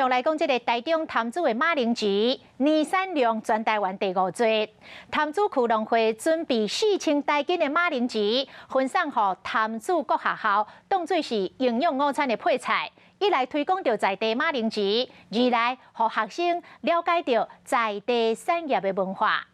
續來講，這个台中潭子的馬鈴薯年產量全台灣第五濟。潭子區農會準備4000台斤的馬鈴薯，分送予潭子各學校，當做是營養午餐的配菜。一來推廣著在地馬鈴薯，二來予學生了解著在地產業的文化。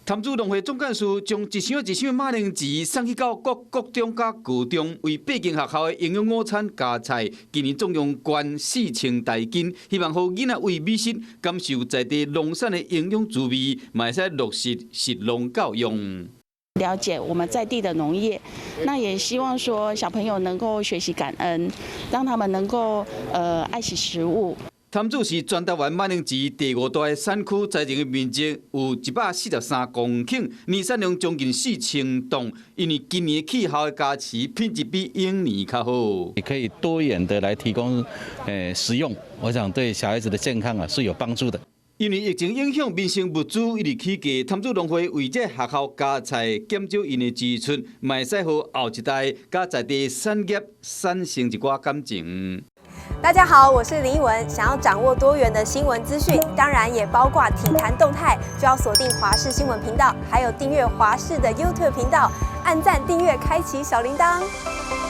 潭子農會總幹事將一箱一箱馬鈴薯送去到各國中佮高中，為八間學校的營養午餐加菜。今年總共捐4000台斤，希望予囡仔為美食感受在地農產的營養滋味，嘛會使落實食農教育。了解我們在地的農業，那也希望說小朋友能夠學習感恩，讓他們能夠愛惜食物。潭子是全台灣馬鈴薯第五大的產區，栽種的面積有143公頃，年產量將近4000噸。因為今年氣候的加持，品質比往年較好。也可以多元的來提供食用，我想對小孩子的健康啊是有幫助的。因為疫情影響，民生物資一直起價，潭子農會為這學校加菜減少𪜶的支出，嘛會使予後一代佮在地產業產生一寡感情。大家好，我是林奕文。想要掌握多元的新聞資訊，當然也包括體壇動態，就要鎖定華視新聞頻道，還有訂閱華視的 YouTube 頻道，按讚、訂閱、開啟小鈴鐺。